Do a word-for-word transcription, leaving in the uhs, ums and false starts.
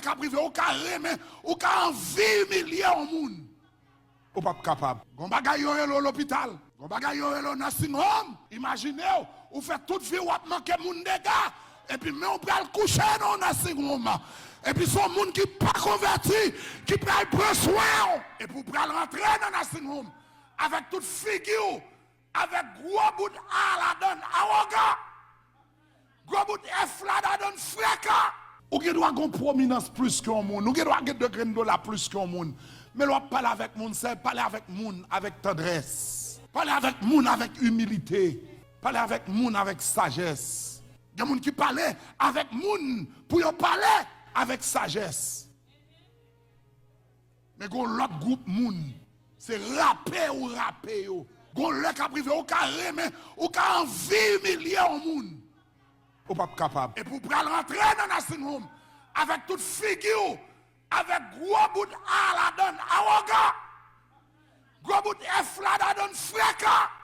Ka prive ou ka renmen, ou ka anvi imilye yon moun. Ou p ap kapab. Gon bagay yo rele w lopital. Gon bagay yo rele w nursing home. Imajine w, ou fè tout vi w ap manke moun dega. Epi men w pral kouche nan nursing home. Epi se yon moun ki pa konvèti, ki pral pran swen w. Epi w pral rantre nan nursing home avèk tout figi w, avèk gwo bout A ladann, awogan. Gwo bout F ladann, frekan. Ou gen dwa gon pwominans plis ke yon moun. Ou gen dwa gen de grenn dola plis ke yon moun. Men lè w ap pale avèk moun, se pale avèk moun avèk tandrès. Pale avèk moun avèk imilite. Pale avèk moun avèk sajès. Gen moun ki pale avèk moun pou yo pale avèk sajès. Men gon lòt gwoup moun, se rape ou rape yo. Gon lè ka rive, ou ka renmen, ou ka anvi imilye yon moun. Ou p ap kapab. Epi w pral rantre nan nursing home avèk tout figi w, avèk gwo bout A ladann, awogan. Gwo bout F ladann, frekan.